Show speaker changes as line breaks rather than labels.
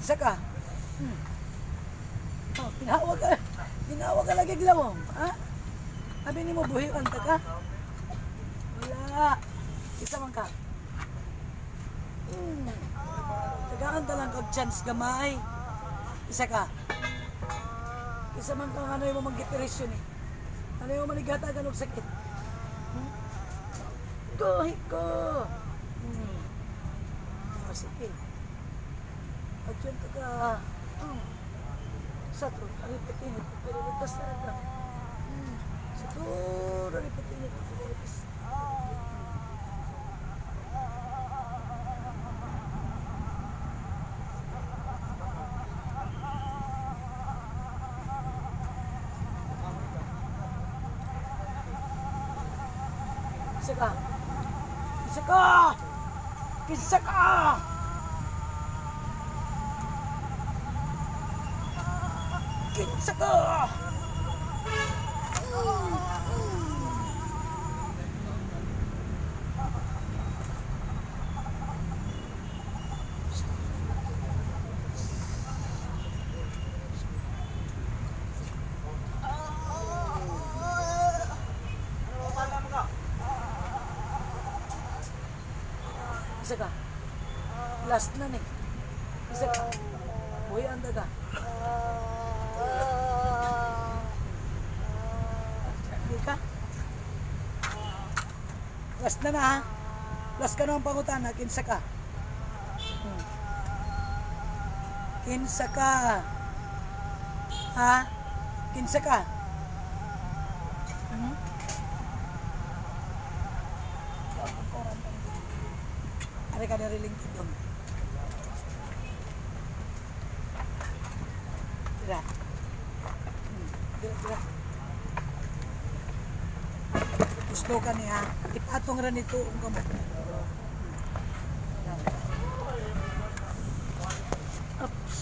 Kinsa ka? Oh, ginawa ka. Ginawa ka lagi glawom, ha? Sabi ni mo buhian ta ka? Wala. Isa man ka. Tagaan ta lang kag chance gamay. Isa ka. Isa man ka ano yung magiperisyon eh. Ano yung manigatagan og sakit. Hmm? Go, hiko. Oh, sige. Adyan ka ka. Sa to, aripitinit, pero lipas na ka. Sa to, aripitinit, pero lipas. Isa ka. Isa ka! Isa ka! Kinsa ka! Isa ka. Last na ni. Isa ka. Buhi anda ka. Hindi ka? Last na na ha. Last ka na ang pangutana. Kinsa ka? Kinsa ka? Ha? Kinsa ka? Hmm? Ari ka na riling doon. Tira. Tira, tira. Gusto ka niya. Ipatong ra nito ang kamot.